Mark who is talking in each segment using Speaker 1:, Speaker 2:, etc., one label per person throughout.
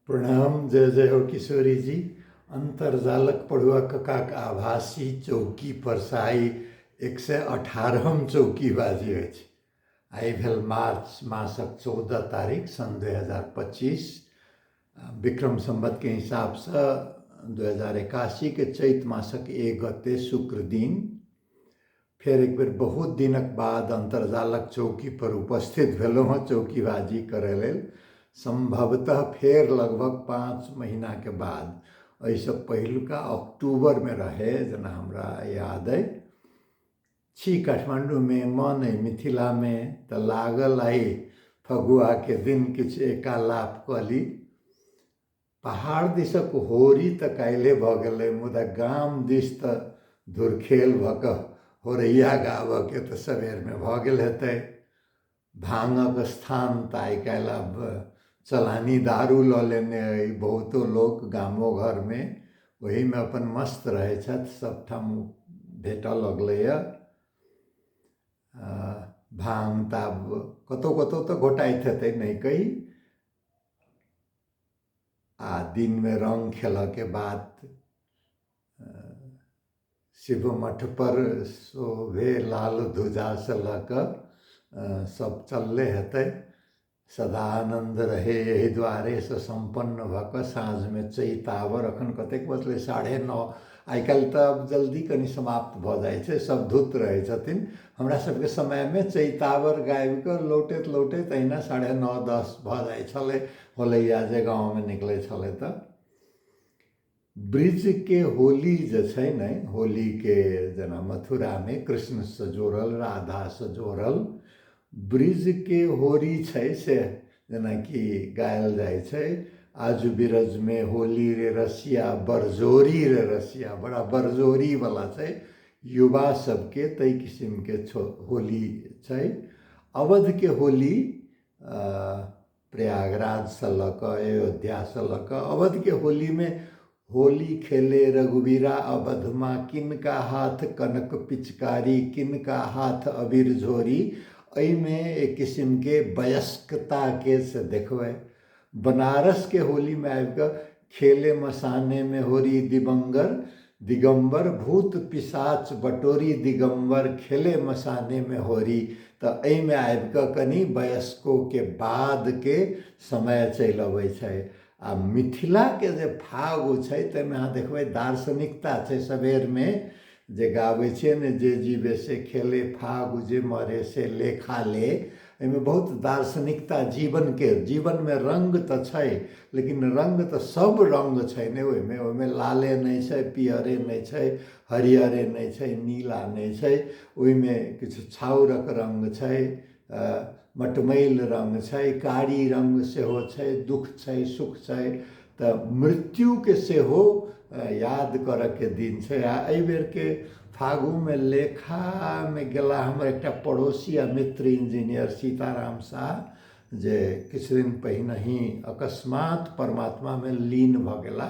Speaker 1: प्रणाम, जय जय हो किशोरी जी। अन्तर्जालक पढ़ुआ ककाक आभासी चौकी पर से आइ 118म चौकी बाजी अछि। आइ भेल मार्च मासक 14 तारीख सन 2025, विक्रम सम्वतके हिसाबसँ 2081 के चैत मासक 1 गते शुक्र दिन। फेर एक बेर बहुत दिनक बाद अन्तर्जालक चौकी पर उपस्थित भेलहुँ हँ चौकीबाजी करय लेल, सम्भवतः फेर लगभग 5 महीनाके बाद। एहिसँ पहिलुका अक्टूबरमे रहै जेना हमरा याद अइ। छी काठमाण्डूमे, मन अइ मिथिलामे, तऽ लागल आइ फगुआके दिन किछु एकालाप कऽ ली। पहाड़ दिसक होरी तऽ काल्हिए भऽ गेलै, मुदा गाम दिस तऽ धुरखेल भऽ कऽ होरैया गाबऽके तऽ सबेरमे भऽ गेल हेतै। भाङक स्थान तऽ आइ काल्हि आब चलानी दारू लऽ लेने अइ बहुतो लोक, गामो घरमे ओहीमे अपन मस्त रहै छथि, सभठाम भेटऽ लगलैए भाङ। तऽ आब कतहु कतहु तऽ घोटाइत हेतै, नहि कहि। आ दिनमे रङ्ग खेलऽके बाद शिव मठपर शोभे लाल ध्वजासँ लऽ कऽ सभ चलले हेतै। सदा आनन्द रहे एहि दुआरेसँ सम्पन्न भऽ कऽ साँझमे चैतावर। एखन कतेक बजलै? 9:30। आइ काल्हि तऽ आब जल्दी कनि समाप्त भऽ जाइ छै, सभ धुत रहै छथिन। हमरा सबके समयमे चैतावर गाबि कऽ लौटैत लौटैत अहिना 9:30 10 भऽ जाइ छलै, होलैया जे गाँवमे निकलै छलै। तऽ ब्रिजके होली जे छै ने, होलीके जेना मथुरामे कृष्णसँ जोड़ल, राधासँ जोड़ल ब्रिजके होरी छै, से जेनाकि गायल जाइ छै, आजु बिरजमे होली रे रसिया बरजोरी रे रसिया। बड़ा बरजोरीवला छै युवा सबके, ताहि किसिमके होली छै। अवधके होली, प्रयागराजसँ लऽ कऽ अयोध्यासँ लऽ कऽ अवधके होलीमे, होली खेले रघुवीरा अवधमा, किनका हाथ कनक पिचकारी, किनका हाथ अबीर झोरी। एहिमे एक किसिमके वयस्कताके से देखबै। बनारसके होलीमे आबि कऽ खेले मसानेमे होरी दिगंगर दिगम्बर, भूत पिशाच बटोरी दिगम्बर, खेले मसानेमे होरी। तऽ एहिमे आबि कऽ कनि वयस्कोके बादके समय चलि अबै छै। आ मिथिलाके जे फागु छै ताहिमे अहाँ देखबै दार्शनिकता छै। सबेरमे जे गाबै छियै ने, जे जीवे से खेले फागु, जे मरे से लेखा ले, एहिमे बहुत दार्शनिकता जीवनके। जीवनमे रङ्ग तऽ छै, लेकिन रङ्ग तऽ सब रङ्ग छै ने ओहिमे। ओहिमे लाले नहि छै, पियरे नहि छै, हरियरे नहि छै, नीला नहि छै। ओहिमे किछु छाउरक रङ्ग छै, मटमैल रङ्ग छै, कारी रङ्ग सेहो छै, दुःख छै, सुख छै। तऽ मृत्युके सेहो याद करऽके दिन छै। आ एहिबेरके फागुमे लेखामे गेला हमर एकटा पड़ोसी आ मित्र इंजीनियर सीताराम साह, जे किछु दिन पहिनहि अकस्मात परमात्मामे लीन भऽ गेला।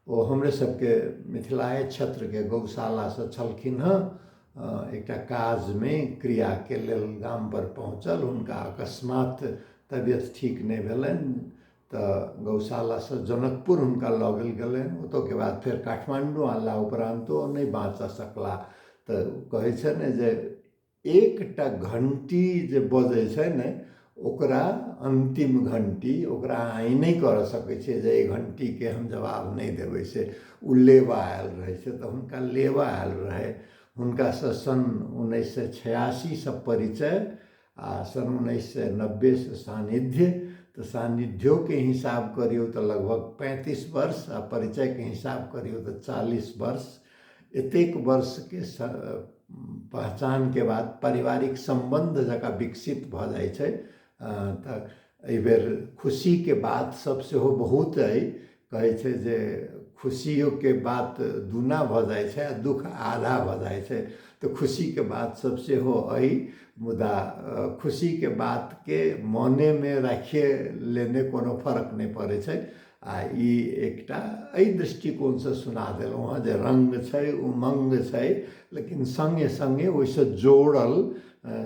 Speaker 1: ओ हमरे सबके मिथिलाए क्षेत्रके गौशालासँ छलखिन हँ। एकटा काजमे क्रियाके लेल गामपर पहुँचल, हुनका अकस्मात तबियत ठीक नहि भेलनि तऽ गौशालासँ जनकपुर हुनका लऽ गेल गेलनि। ओतऽके बाद फेर काठमाण्डू अनला उपरान्तो नहि बाँचऽ सकला। तऽ कहै छै ने जे एकटा घण्टी जे बजै छै ने, ओकरा अन्तिम घण्टी, ओकरा अहाँ ई नहि करऽ सकै छियै जे एहि घण्टीके हम जवाब नहि देबै। से ओ लेबऽ आयल रहै छै, तऽ हुनका लेबऽ आयल रहै। हुनकासँ सन् 1986सँ परिचय आ सन् 1990सँ सान्निध्य। तऽ सान्निध्योके हिसाब करियौ तऽ लगभग 35 वर्ष आ परिचयके हिसाब करियौ तऽ 40 वर्ष। एतेक वर्षके पहचानके बाद पारिवारिक सम्बन्ध जकाँ विकसित भऽ जाइ छै। तऽ एहिबेर खुशीके बात सब सेहो बहुत अइ। कहै छै जे खुशियोके बात दूना भऽ जाइ छै आ दुःख आधा भऽ जाइ छै। तऽ खुशीके बात सब सेहो अइ, मुदा खुशीके बातके मनेमे राखिए लेने कोनो फरक नहि पड़ै छै। आ ई एकटा एहि दृष्टिकोणसँ सुना देलहुँ हँ जे रङ्ग छै, उमङ्ग छै, लेकिन सङ्गे सङ्गे ओहिसँ जोड़ल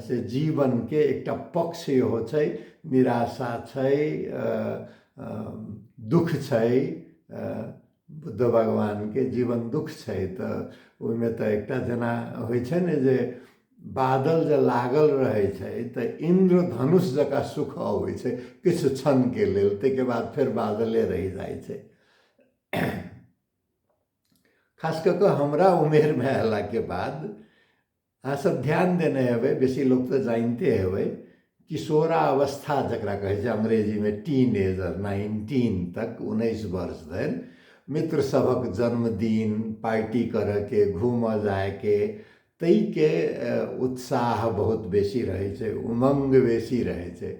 Speaker 1: से जीवनके एकटा पक्ष इहो छै, निराशा छै, दुःख छै, बुद्ध भगवानके जीवन दुःख छै, तऽ ओहिमे तऽ एकटा जेना होइ छै ने जे बादल जे लागल रहै छै तऽ इन्द्रधनुष जकाँ सुख अबै छै किछु क्षणके लेल, ताहिके बाद फेर बादले रहि जाइ छै। खास कऽ कऽ हमरा उमेरमे अयलाके बाद अहाँ सब ध्यान देने हेबै, बेसी लोक तऽ जानिते हेबै, किशोरावस्था जकरा कहै छै अंग्रेजीमे टीन एजर, 19 तक, 19 वर्ष धरि मित्र सभक जन्मदिन पार्टी करऽके, घूमऽ जायके, ताहिके उत्साह बहुत बेसी रहै छै, उमङ्ग बेसी रहै छै।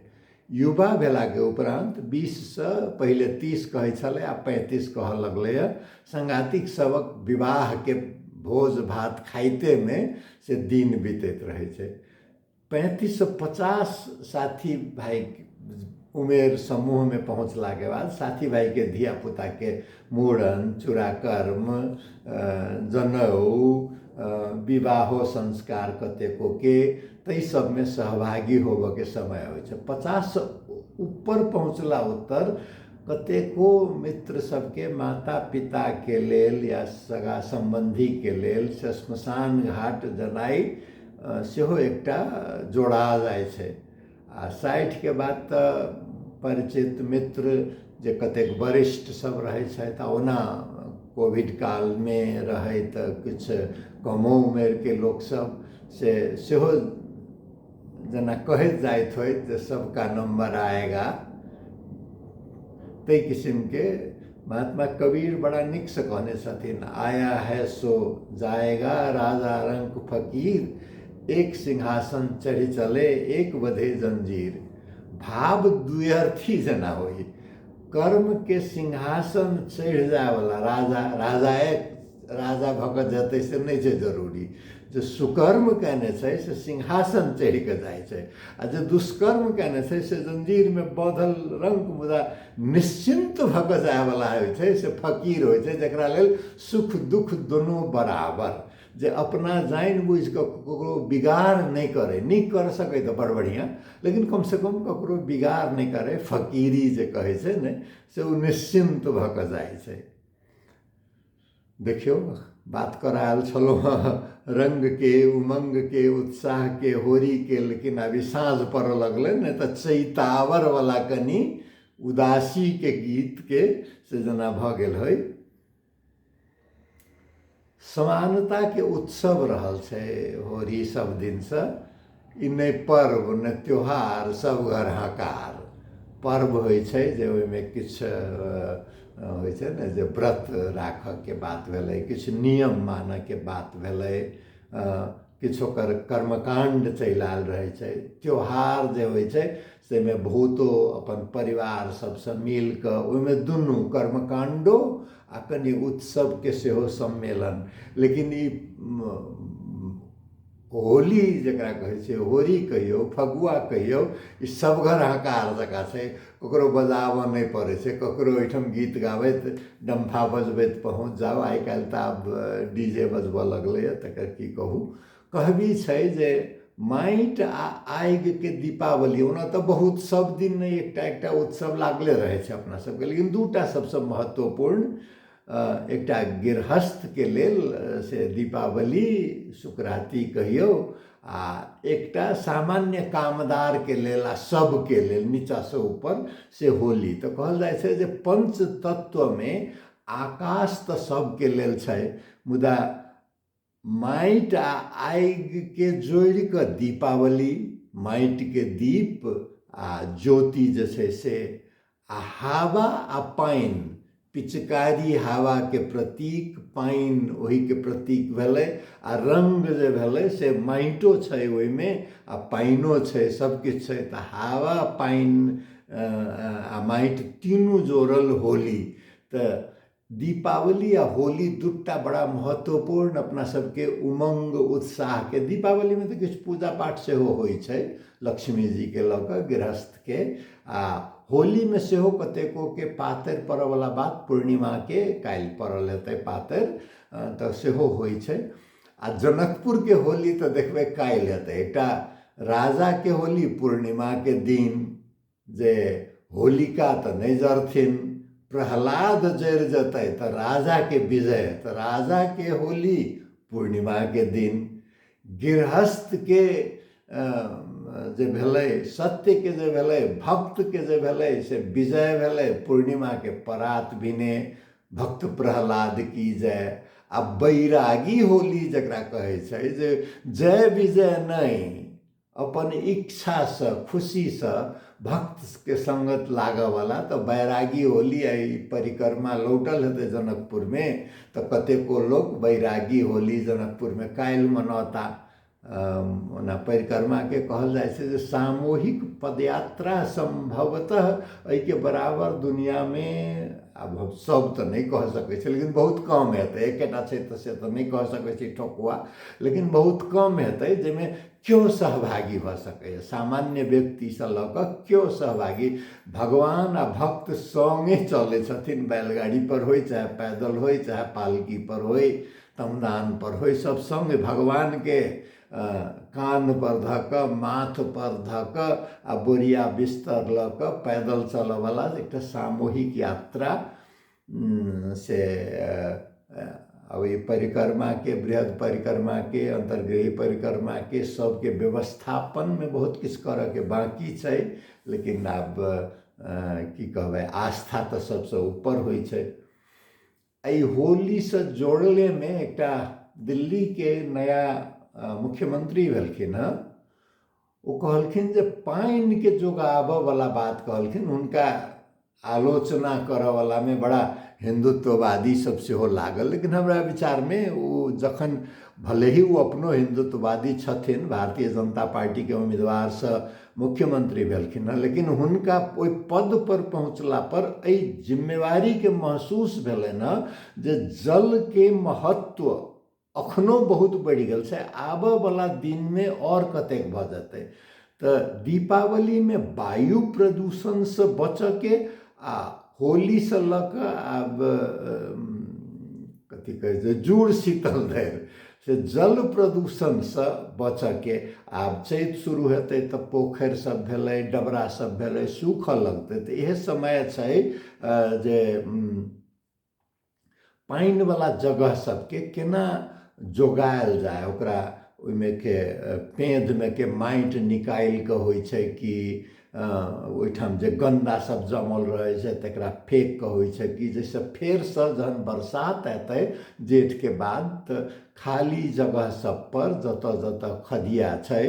Speaker 1: युवा भेलाके उपरान्त 20सँ पहिले 30 कहै छलै, आब 35 कहऽ लगलैए। सङ्गातिक सभक विवाहके भोज भात खाइतेमे से दिन बितैत रहै छै। 35सँ 50 साथी भाइ उमेर समूहमे पहुँचलाके बाद साथी भाइके धियापुताके मूड़न, चूड़ाकर्म, जनउ, विवाहो संस्कार कतेकोके, ताहि सबमे सहभागी होबऽके समय होइ छै। 50सँ ऊपर पहुँचला उत्तर कतेको मित्र सबके माता पिताके लेल या सगा सम्बन्धीके लेल से श्मशान घाट जेनाइ सेहो एकटा जोड़ा जाइ छै। आ 60के बाद तऽ परिचित मित्र जे कतेक वरिष्ठ सब रहै छथि, आ ओना कोविड कालमे रहै तऽ किछु कमो उमेरके लोकसब से सेहो जेना कहैत जाइत होइत जे सबका नम्बर आएगा, ताहि किसिमके महात्मा कबीर बड़ा नीकसँ कहने छथिन, आया है सो जाएगा राजा रंक फकीर, एक सिंहासन चढ़ि चले एक बधे जंजीर। भाव द्व्यर्थी जेना होइ, कर्मके सिंहासन चढ़ि जायवला राजा, राजाए राजा भऽ कऽ जेतै से नहि छै जरूरी, जे सुकर्म कयने छै से सिंहासन चढ़ि कऽ जाइ छै, आ जे दुष्कर्म कयने छै से जंजीरमे बँधल रंक मुदा निश्चिन्त भऽ कऽ जायवला होइ छै से फकीर होइ छै, जकरा लेल सुख दुख दुनू बराबर, जे अपना जानि बुझि कऽ ककरो बिगाड़ नहि करै, नीक कर सकै तऽ बड़ बढ़िआँ, लेकिन कमसँ कम ककरो बिगाड़ नहि करै, फकीरी जे कहै छै ने से ओ निश्चिन्त भऽ कऽ जाइ छै। देखियौ, बात करऽ आयल छलहुँ हँ रङ्गके, उमङ्गके, उत्साहके, होरीके, लेकिन अभी साँझ पड़ऽ लगलै ने तऽ चैतावरवला कनि उदासीके गीतके से जेना भऽ गेल होइ। समानताके उत्सव रहल छै होरी सब दिनसँ, ई नहि पर्व नहि त्योहार, सब घर हकार। पर्व होइ छै जे ओहिमे किछु होइ छै ने जे व्रत राखऽके बात भेलै, किछु नियम मानऽके बात भेलै, किछु ओकर कर्मकाण्ड चलि आयल रहै छै। त्योहार जे होइ छै ताहिमे बहुतो अपन परिवार सबसँ मिल कऽ ओहिमे दुनू कर्मकाण्डो आ कनि उत्सवके सेहो सम्मेलन। लेकिन ई होली जकरा कहै छै, होरी कहियौ, फगुआ कहियौ, ई सब घर हकार जकाँ छै, ककरो बजाबऽ नहि पड़ै छै, ककरो ओहिठाम गीत गाबैत डम्फा बजबैत पहुँच जाउ। आइ काल्हि तऽ आब डी जे बजबऽ लगलैए, तकर की कहू। कहबी छै जे माटि आ आगिके दीपावली, ओना तऽ बहुत सब दिन नहि एकटा एकटा उत्सव लागले रहै छै अपना सबके, लेकिन दूटा सबसँ महत्वपूर्ण, एकटा गृहस्थके लेल से दीपावली सुकराती कहियौ, आ एकटा सामान्य कामदारके लेल आ सबके लेल नीचाँसँ ऊपर से होली। तऽ कहल जाइ छै जे पंचतत्वमे आकाश तऽ सबके लेल छै, मुदा माटि आ आगिके जोड़ि कऽ दीपावली, माटिके दीप आ ज्योति जे छै से, आ हवा आ पानि, पिचकारी हवाके प्रतीक, पानि ओहिके प्रतीक भेलै, आ रङ्ग जे भेलै से माटिओ छै ओहिमे आ पानिओ छै, सबकिछु छै। तऽ हवा, पानि आ माटि तीनू जोड़ल होली। तऽ दीपावली आ होली दूटा बड़ा महत्वपूर्ण अपना सबके उमङ्ग उत्साहके। दीपावलीमे तऽ किछु पूजा पाठ सेहो होइ छै लक्ष्मीजीके लऽ कऽ गृहस्थके, आ होलीमे सेहो कतेकोके पातरि पड़ऽवला बात, पूर्णिमाके काल्हि पड़ल हेतै पातरि, तऽ सेहो होइ छै। आ जनकपुरके होली तऽ देखबै काल्हि हेतै, एकटा राजाके होली पूर्णिमाके दिन, जे होलिका तऽ नहि जरथिन, प्रहलाद जरि जेतै तऽ राजाके विजय। तऽ राजाके होली पूर्णिमाके दिन, गृहस्थके जे भेलै, सत्यके जे भेलै, भक्तके जे भेलै से विजय भेलै पूर्णिमाके परात भिने, भक्त प्रहलाद की जय। आ बैरागी होली जकरा कहै छै जे जय विजय नहि, अपन इच्छासँ खुशीसँ भक्तके सङ्गत लागऽवला, तऽ बैरागी होली। आ ई परिक्रमा लौटल हेतै जनकपुरमे तऽ कतेको लोक बैरागी होली जनकपुरमे काल्हि मनौता। ओना परिक्रमाके कहल जाइ छै जे सामूहिक पदयात्रा, सम्भवतः एहिके बराबर दुनिआँमे आब हम सब तऽ नहि कह सकै छी, लेकिन बहुत कम हेतै। एकेटा छै तऽ से तऽ नहि कह सकै छी ठोकुआ, लेकिन बहुत कम हेतै जाहिमे केओ सहभागी भऽ सकैए। सामान्य व्यक्तिसँ लऽ कऽ केओ सहभागी, भगवान आ भक्त सङ्गे चलै छथिन, बैलगाड़ीपर होइ चाहे पैदल होइ चाहे पालकीपर होइ तमदानपर होइ, सब सङ्गे भगवानके कान्हपर धऽ कऽ, माथपर धऽ कऽ आ बोरिया बिस्तर लऽ कऽ पैदल चलऽवला एकटा सामूहिक यात्रा से आब ई परिक्रमाके, बृहद परिक्रमाके, अन्तर्गृही परिक्रमाके सबके व्यवस्थापनमे बहुत किछु करऽके बाँकी छै। लेकिन आब की कहबै, आस्था तऽ सबसँ ऊपर होइ छै। एहि होलीसँ जोड़लेमे एकटा दिल्लीके नया मुख्यमंत्री भेलखिन हँ, ओ कहलखिन जे पानिके जोगाबऽवला बात कहलखिन। हुनका आलोचना करऽवलामे बड़ा हिन्दुत्ववादी सब सेहो लागल, लेकिन हमरा विचारमे ओ जखन भले ही ओ अपनो हिन्दुत्ववादी छथिन, भारतीय जनता पार्टीके उम्मीदवारसँ मुख्यमंत्री भेलखिन हँ, लेकिन हुनका ओहि पदपर पहुँचला पर एहि जिम्मेवारीके महसूस भेलनि हँ जे जलके महत्व अखनो बहुत बढ़ि गेल छै, आबऽवला दिनमे आओर कतेक भऽ जेतै। तऽ दीपावलीमे वायु प्रदूषणसँ बचऽके आ होलीसँ लऽ कऽ आब कथी कहै छै जुड़ शीतल धरि से जल प्रदूषणसँ बचऽके। आब चैत शुरू हेतै तऽ पोखरि सब भेलै, डबरा सब भेलै, सूखऽ लगतै। तऽ इएह समय छै जे पानिवला जगह सबके केना जोगायल जाय, ओकरा ओहिमे के पेँधमे के माटि निकालि कऽ होइ छै कि ओहिठाम जे गन्दा सब जमल रहै छै तकरा फेक कऽ होइ छै कि जाहिसँ फेरसँ जहन बरसात एतै जेठके बाद तऽ खाली जगह सबपर जतऽ जतऽ खदिया छै।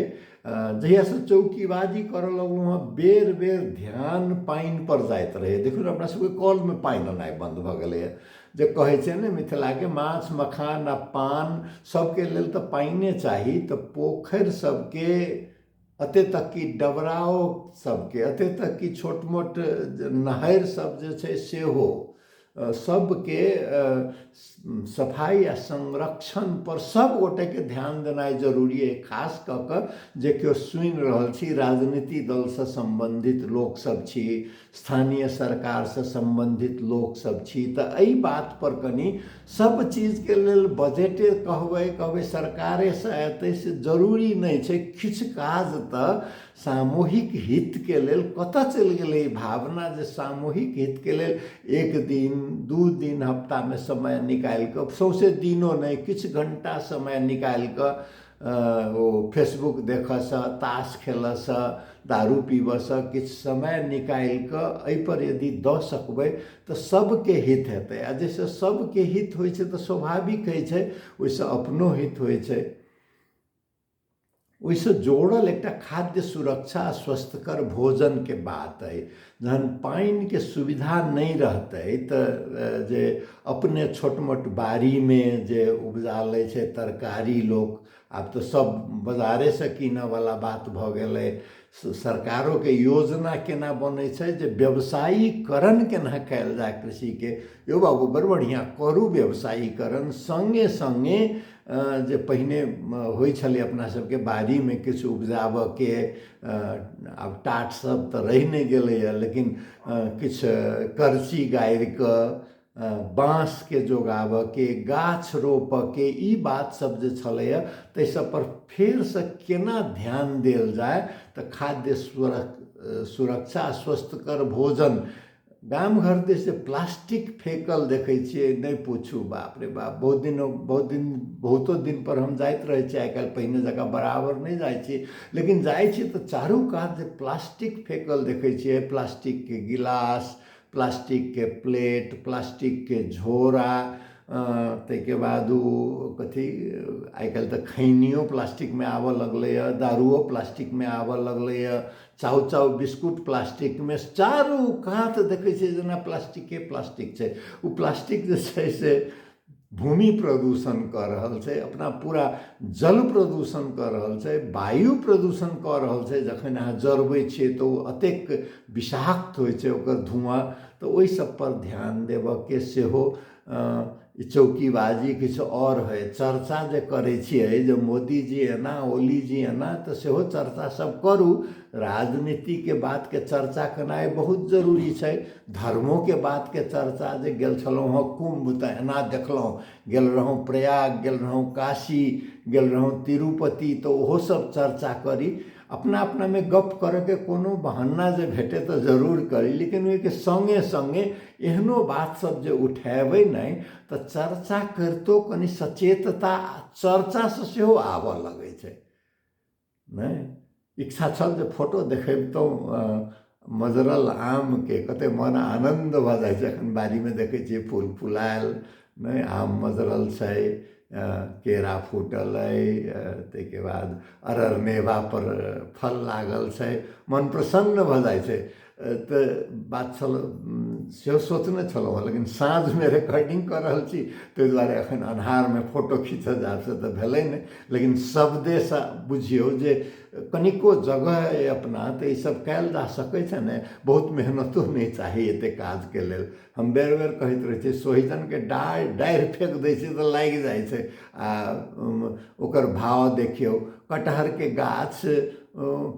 Speaker 1: जहियासँ चौकीबाजी करऽ लगलहुँ हँ बेर बेर ध्यान पानिपर जाइत रहैए। देखियौ ने, अपना सबके कलमे पानि एनाइ बन्द भऽ गेलैए। जे कहै छै ने मिथिलाके माछ मखान आ पान सबके लेल तऽ पानिए चाही, तऽ पोखरि सबके, एते तक कि डबराओ सबके, एते तक कि छोट मोट नहरि सब जे छै सेहो सबके सफाइ आ संरक्षण पर सब गोटेके ध्यान देनाइ जरूरी अइ। खास कऽ कऽ जे केओ सुनि रहल छी, राजनीति दलसँ सम्बन्धित लोकसब छी, स्थानीय सरकारसँ सम्बन्धित लोकसब छी, तऽ एहि बातपर कनि सब चीजके लेल बजटे कहबै कहबै सरकारेसँ एतै से जरूरी नहि छै। किछु काज तऽ सामूहिक हितके लेल, कतऽ चलि गेलै ई भावना जे सामूहिक हितके लेल एक दिन दू दिन हफ्तामे समय निकालि कऽ, सौँसे दिनो नहि, किछु घण्टा समय निकालि कऽ ओ फेसबुक देखऽसँ, ताश खेलऽसँ, दारू पीबऽसँ किछु समय निकालि कऽ एहिपर यदि दऽ सकबै तऽ सबके हित हेतै। आ जाहिसँ सबके हित होइ छै तऽ स्वाभाविक होइ छै ओहिसँ अपनो हित होइ छै। ओहिसँ जोड़ल एकटा खाद्य सुरक्षा स्वस्थकर भोजनके बात अइ। जहन पानिके सुविधा नहि रहतै तऽ जे अपने छोट मोट बाड़ीमे जे उपजा लै छै तरकारी लोक, आब तऽ सब बजारेसँ कीनऽवला बात भऽ गेलै। सरकारोके योजना केना बनै छै जे व्यवसायीकरण केना कयल जाय कृषिके। यौ बाबू बड़ बढ़िआँ करू व्यवसायीकरण, सङ्गे सङ्गे जे पहिने होइ छलै अपना सबके बाड़ीमे किछु उपजाबऽके, आब टाट सब तऽ रहि नहि गेलैए, लेकिन किछु करची गाड़िकऽ बाँसके जोगाबऽके, गाछ रोपऽके, ई बात सब जे छलैए ताहि सबपर फेरसँ केना ध्यान देल जाय तऽ खाद्य सुरक्षा स्वस्थकर भोजन गाम घर दिस जे प्लास्टिक फेकल देखै छियै, नहि पूछू, बाप रे बाप। बहुत दिन, बहुत दिन, बहुतो दिनपर हम जाइत रहै छी। आइ काल्हि पहिने जकाँ बराबर नहि जाइ छी, लेकिन जाइ छी तऽ चारू कात जे प्लास्टिक फेकल देखै छियै, प्लास्टिकके गिलास, प्लास्टिकके प्लेट, प्लास्टिकके झोरा, ताहिके बाद ओ कथी, आइ काल्हि तऽ खैनियो प्लास्टिकमे आबऽ लगलैए, दारुओ प्लास्टिकमे आबऽ लगलैए, चाउ चाउ बिस्कुट प्लास्टिकमे। चारू कात देखै छियै जेना प्लास्टिके प्लास्टिक छै। ओ प्लास्टिक जे छै से भूमि प्रदूषण कऽ रहल छै, अपना पूरा जल प्रदूषण कऽ रहल छै, वायु प्रदूषण कऽ रहल छै। जखन अहाँ जरबै छियै तऽ ओ अतेक विषाक्त होइ छै ओकर धुआँ। तऽ ओहि सबपर ध्यान देबऽके सेहो। ई चौकीबाजी किछु आओर हइ। चर्चा जे करै छियै जे मोदीजी एना, ओलीजी एना, तऽ सेहो चर्चा सब करू। राजनीतिके बातके चर्चा केनाइ बहुत जरूरी छै। धर्मोके बातके चर्चा, जे गेल छलहुँ हँ कुम्भ तऽ एना देखलहुँ, गेल रहौँ प्रयाग, गेल रहौँ काशी, गेल रहौँ तिरुपति, तऽ ओहो सब चर्चा करी। अपना अपनामे गप करऽके कोनो बहाना जे भेटै तऽ जरूर करी, लेकिन ओहिके सङ्गे सङ्गे एहनो बात सब जे उठेबै नहि तऽ चर्चा करितो कनि सचेतता चर्चासँ सेहो आबऽ लगै छै। नहि इच्छा छल जे फोटो देखबितहुँ मजरल आमके, कते मन आनन्द भऽ जाइ छै। एखन बाड़ीमे देखै छियै फूल फुलायल नहि, आम मजरल छै, केरा फूटल अइ, ताहिके बाद अररनेवा पर फल लागल छै, मन प्रसन्न भऽ जाइ छै। तऽ बात छल, सेहो सोचने छलहुँ हँ, लेकिन साँझमे रिकॉर्डिंग कऽ रहल छी, ताहि दुआरे एखन अन्हारमे फोटो खींचऽ जायब से तऽ भेलै नहि। लेकिन शब्देसँ बुझियौ जे कनिको जगह अइ अपना तऽ ईसब कयल जा सकै छै ने। बहुत मेहनतो नहि चाही एतेक काजके लेल। हम बेर बेर कहैत रहै छियै, सोहिजनके डारि डारि फेक दै छियै तऽ लागि जाइ छै। आ ओकर भाव देखियौ, कटहरके गाछ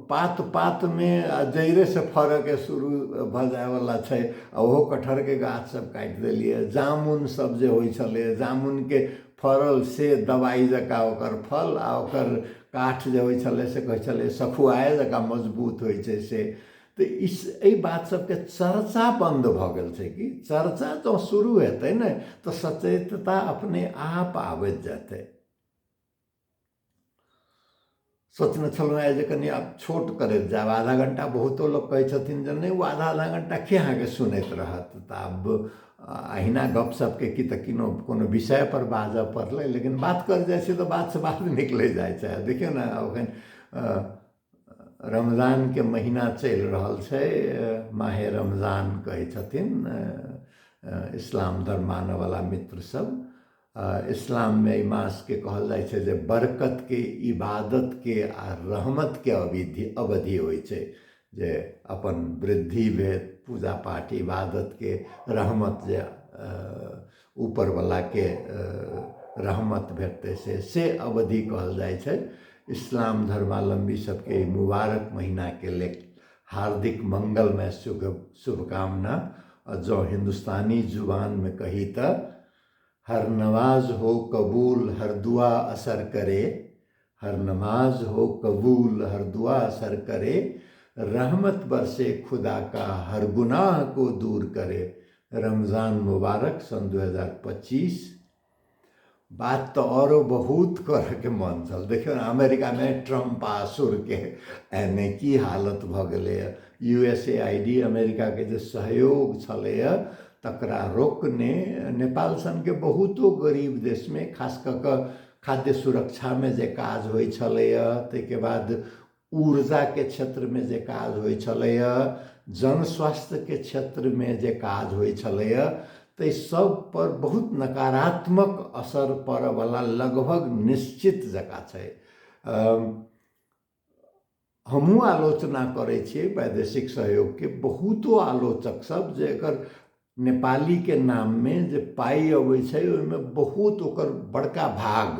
Speaker 1: पात पातमे आ जड़िएसँ फड़ऽके शुरू भऽ जाइवला छै, आ ओहो कटहरके गाछ सब काटि देलियै। जामुन सब जे होइ छलै, जामुनके फड़ल से दबाइ जकाँ ओकर फल, आ ओकर काठ जे होइ छलै से कहै छलै सखुआए जकाँ मजबूत होइ छै से। तऽ इस एहि बात सबके चर्चा बन्द भऽ गेल छै कि चर्चा जँ शुरू हेतै ने तऽ सचेतता अपने आप आबैत जेतै। सोचने छलहुँ आइ जे कनि आब छोट करैत जायब, आधा घंटा। बहुतो लोक कहै छथिन जे नहि, ओ आधा आधा घंटा के अहाँके सुनैत रहत? तऽ आब अहिना गप सपके की तऽ किनो कोनो विषयपर बाजऽ पड़लै, लेकिन बात कर जाइ छै तऽ बातसँ बात निकलै जाइ छै। देखियौ ने, एखन रमजानके महीना चलि रहल छै। माहे रमजान कहै छथिन इस्लाम धर्म मानऽवला मित्र सब। इस्लाममे एहि मासके कहल जाइ छै जे बरकतके, इबादतके आ रहमतके अवधि अवधि होइ छै, जे अपन वृद्धि भेल पूजा पाठ इबादतके, रहमत जे ऊपरवलाके रहमत भेटतै से अवधि कहल जाइ छै। इस्लाम धर्मावलम्बी सबके मुबारक महीनाके लेल हार्दिक मंगलमय शुभकामना। आ जँ हिन्दुस्तानी जुबानमे कही तऽ हर नमाज हो कबूल हर दुआ असर करे, हर नमाज हो कबूल हर दुआ असर करे, रहमत बरसे खुदा का हर गुनाह को दूर करे। रमज़ान मुबारक सन 2025। बात तऽ औरो बहुत करऽके मन छल। देखियौ ने, अमेरिकामे ट्रम्प आ असुरके एहने की हालत भऽ गेलैए। USAID अमेरिकाके जे सहयोग छलैए तकरा रोकने नेपाल सनके बहुतो गरीब देशमे खास कऽ कऽ खाद्य सुरक्षामे जे काज होइ छलैए, ताहिके बाद ऊर्जाके क्षेत्रमे जे काज होइ छलैए, जनस्वास्थ्यके क्षेत्रमे जे काज होइ छलैए, ताहि सब पर बहुत नकारात्मक असर पड़ऽवला लगभग निश्चित जकाँ छै। हमहूँ आलोचना करै छियै वैदेशिक सहयोगके। बहुतो आलोचक सब जे एकर नेपालीके नाममे जे पाइ अबै छै ओहिमे बहुत ओकर बड़का भाग,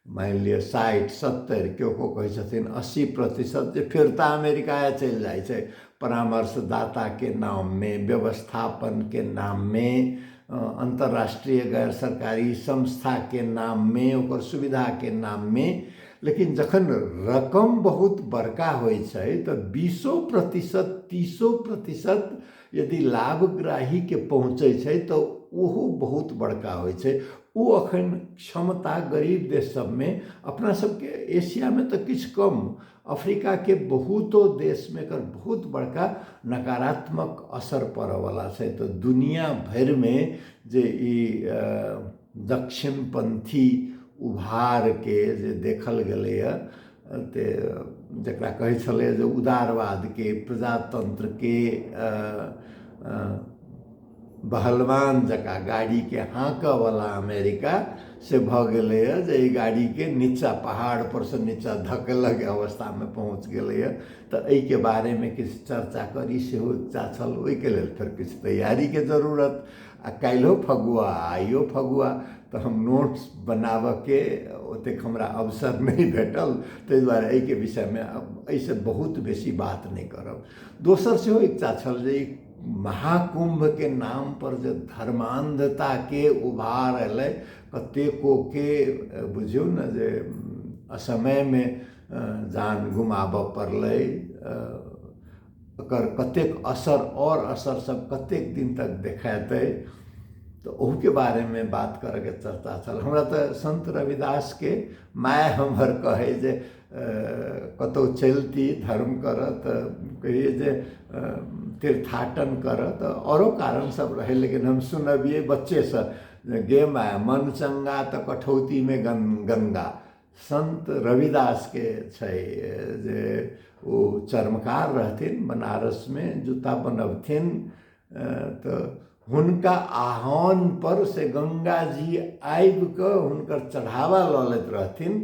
Speaker 1: मानि लिअ 60-70, केओ केओ कहै छथिन 80% जे फिरता अमेरिका चलि जाइ छै, परामर्शदाताके नाममे, व्यवस्थापनके नाममे, अन्तर्राष्ट्रीय गैर सरकारी संस्थाके नाममे, ओकर सुविधाके नाममे। लेकिन जखन रकम बहुत बड़का होइ छै तऽ 20% 30% यदि लाभग्राहीके पहुँचै छै तऽ ओहो बहुत बड़का होइ छै। ओ अखन क्षमता गरीब देश सबमे, अपना सबके एशियामे तऽ किछु कम, अफ्रीकाके बहुतो देशमे एकर बहुत बड़का नकारात्मक असर पड़यवला छै। तऽ दुनिया भरिमे जे ई दक्षिणपन्थी उभारके जे देखल गेलैए, ते जकरा कहै छलै जे उदारवादके, प्रजातन्त्रके बहलवान जकाँ गाड़ीके हाँकऽवला अमेरिका से भऽ गेलैए जे एहि गाड़ीके नीचा पहाड़पर सँ नीचा धकेलऽके अवस्थामे पहुँच गेलैए। तऽ एहिके बारेमे किछु चर्चा करी सेहो इच्छा छल, ओहिके लेल फेर किछु तैयारीके जरूरत। आ काल्हिओ फगुआ, आइयो फगुआ, तऽ हम नोट्स बनाबऽके ओतेक हमरा अवसर नहि भेटल, ताहि दुआरे एहिके विषयमे एहिसँ बहुत बेसी बात नहि करब। दोसर सेहो इच्छा छल जे ई महाकुम्भके नाम पर जे धर्मान्धताके उभार एलै, कतेकोके बुझियौ ने जे असमयमे जान गुमाबऽ पड़लै, एकर कतेक असर आओर असर सब कतेक दिन तक देखेतै, तऽ ओहूके बारेमे बात करऽके चर्चा छल। हमरा तऽ संत रविदासके माय हमर कहै जे कतहु चलती धर्म करऽ तऽ कहियै जे तीर्थाटन करऽ, तऽ औरो कारण सब रहै, लेकिन हम सुनबियै बच्चेसँ गे माय मन चंगा तऽ कठौतीमे गंगा। संत रविदासके छै जे ओ चर्मकार रहथिन, बनारसमे जूता बनबथिन, तऽ हुनका आह्वान पर से गंगा जी आबि कऽ हुनकर चढ़ावा लऽ लैत रहथिन।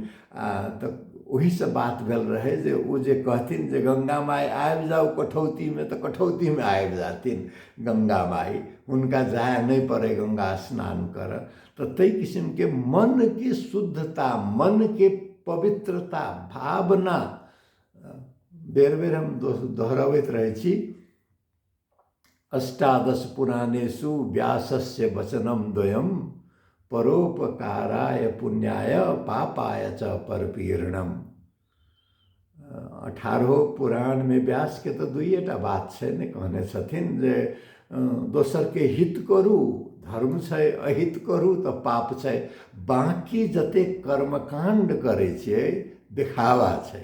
Speaker 1: तऽ ओहीसँ बात भेल रहै जे ओ जे कहथिन जे गंगा माय आबि जाउ कठौतीमे, तऽ कठौतीमे आबि जाथिन गंगा माय, हुनका जाय नहि पड़ै गंगा स्नान करऽ। तऽ ताहि किसिमके मनके शुद्धता, मनके पवित्रता, भावना बेर बेर हम दोहरबैत रहै छी। अष्टादश पुराणेषु व्यासस्य वचनम द्वयम परोपकाराय पुण्याय पापाय च परपीड़नम। 18 पुराणमे व्यासके तऽ दुइएटा बात छै ने, कहने छथिन जे दोसरके हित करू धर्म छै, अहित करू तऽ पाप छै, बाँकी जतेक कर्मकाण्ड करै छियै देखावा छै।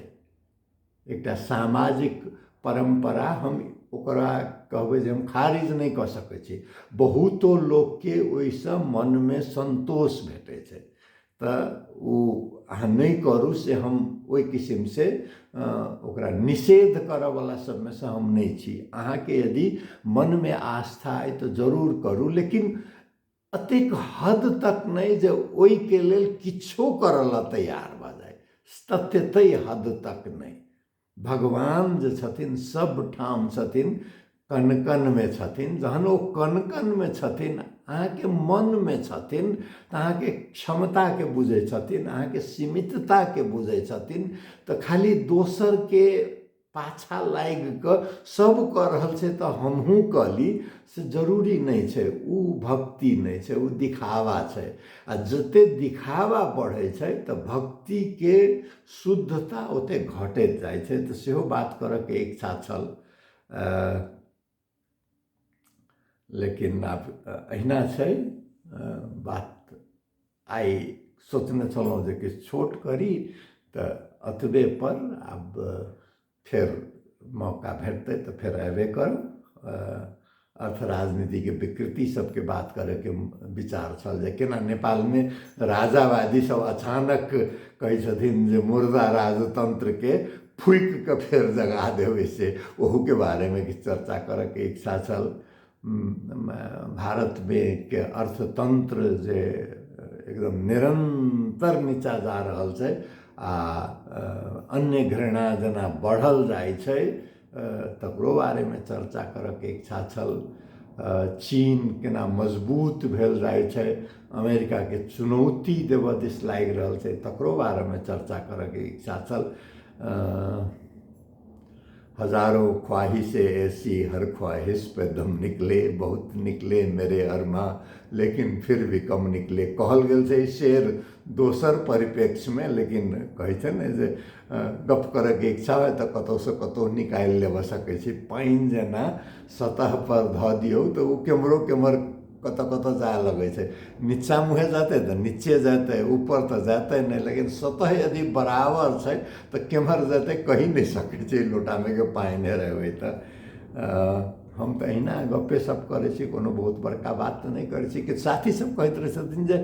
Speaker 1: एकटा सामाजिक परम्परा, हम ओकरा कहबै जे हम खारिज नहि कऽ सकै छी, बहुतो लोकके ओहिसँ मनमे सन्तोष भेटै छै, तऽ ओ अहाँ नहि करू से हम ओहि किसिमसँ ओकरा निषेध करऽवला सबमे सँ हम नहि छी। अहाँके यदि मनमे आस्था अइ तऽ जरूर करू, लेकिन एतेक हद तक नहि जे ओहिके लेल किछो करऽ लए तैयार भऽ जाइ, तते हद तक नहि। भगवान जे छथिन सब ठाम छथिन, कण-कणमे छथिन। जहन ओ कण-कणमे छथिन, अहाँके मनमे छथिन, तऽ अहाँके क्षमताके बुझै छथिन, अहाँके सीमितताके बुझै छथिन। तऽ खाली दोसरके पाछा लागि कऽ सब कऽ रहल छै तऽ हमहूँ कऽ ली से जरूरी नहि छै। ओ भक्ति नहि छै, ओ दिखावा छै। आ जते दिखावा बढ़ै छै तऽ भक्तिके शुद्धता ओते घटैत जाइ छै। तऽ सेहो बात करऽके इच्छा छल, लेकिन आब अहिना छै बात। आइ सोचने छलहुँ जे किछु छोट करी, तऽ एतबे पर। आब फेर मौका भेटतै तऽ फेर अयबे करब। अर्थ राजनीतिके विकृति सबके बात करैके विचार छल जे केना नेपालमे राजावादी सब अचानक कहै छथिन जे मुर्दा राजतन्त्रके फूकि कऽ फेर जगा देबै, से ओहूके बारेमे किछु चर्चा करैके इच्छा छल। भारतमे के अर्थतंत्र जे एकदम निरंतर नीचा जा रहल छै आ अन्य घृणा जेना बढ़ल जाइ छै, तकरो बारेमे चर्चा करऽके इच्छा छल। चीन केना मजबूत भेल जाइ छै, अमेरिकाके चुनौती देबऽ दिस लागि रहल छै, तकरो बारेमे चर्चा करऽके इच्छा छल। हजारों ख्वाहिशें ऐसी हर ख्वाहिश पे दम निकले, बहुत निकले मेरे अरमा लेकिन फिर भी कम निकले। कहल गेल छै शेर दोसर परिप्रेक्ष्यमे, लेकिन कहै छै ने जे गप करयके इच्छा होय तऽ कतहुसँ कतहु निकालि लेबऽ सकै छी। पानि जेना सतहपर धऽ दियौ तऽ ओ केम्हरो केम्हर कतऽ कतऽ जाय लगै छै। नीचा मुँहे जेतै तऽ नीचे जेतै, ऊपर तऽ जेतै नहि, लेकिन सतह यदि बराबर छै तऽ केम्हर जेतै कहि नहि सकै छै। लोटामे के पानि हेरेबै तऽ हम तऽ अहिना गप्पे सप करै छी, कोनो बहुत बड़का बात तऽ नहि करै छी। किछु साथी सब कहैत रहै छथिन जे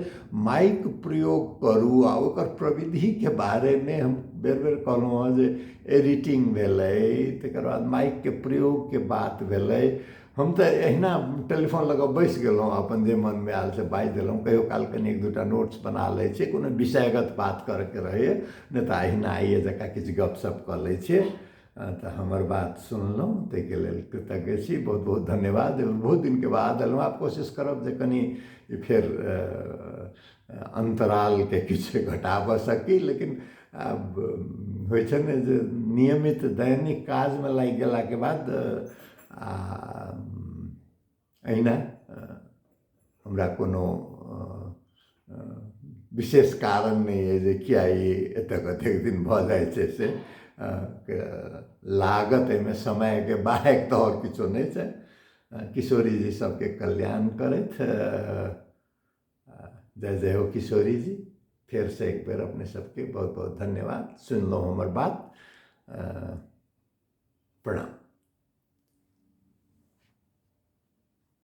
Speaker 1: माइक प्रयोग करू आ ओकर प्रविधिके बारेमे हम बेर बेर कहलहुँ हँ जे एडिटिंग भेलै, तकर बाद माइकके प्रयोगके बात भेलै। हम तऽ एहिना टेलीफोन लऽ कऽ बैसि गेलहुँ, अपन जे मनमे आयल से बाजि देलहुँ। कहियो काल कनि एक दूटा नोट्स बना लै छियै, कोनो विषयगत बात करयके रहैए, नहि तऽ अहिना आइए जकाँ किछु गपशप कऽ लै छियै। तऽ हमर बात सुनलहुँ ताहिके लेल कृतज्ञ छी, बहुत बहुत धन्यवाद। बहुत दिनके बाद एलहुँ, आब कोशिश करब जे कनि फेर अन्तरालके किछु घटाबऽ सकी, लेकिन आब होइ छै ने जे नियमित दैनिक काजमे लागि गेलाके बाद आ एहिना हमरा कोनो विशेष कारण नहि अइ जे किया ई एतेक एतेक दिन भऽ जाइ छै से लागत एहिमे समयके बाहेक तऽ आओर किछो नहि छै। किशोरीजी सबके कल्याण करथि। जय जय हो किशोरी जी। फेरसँ एक बेर अपने सबके बहुत बहुत धन्यवाद, सुनलहुँ हमर बात। प्रणाम।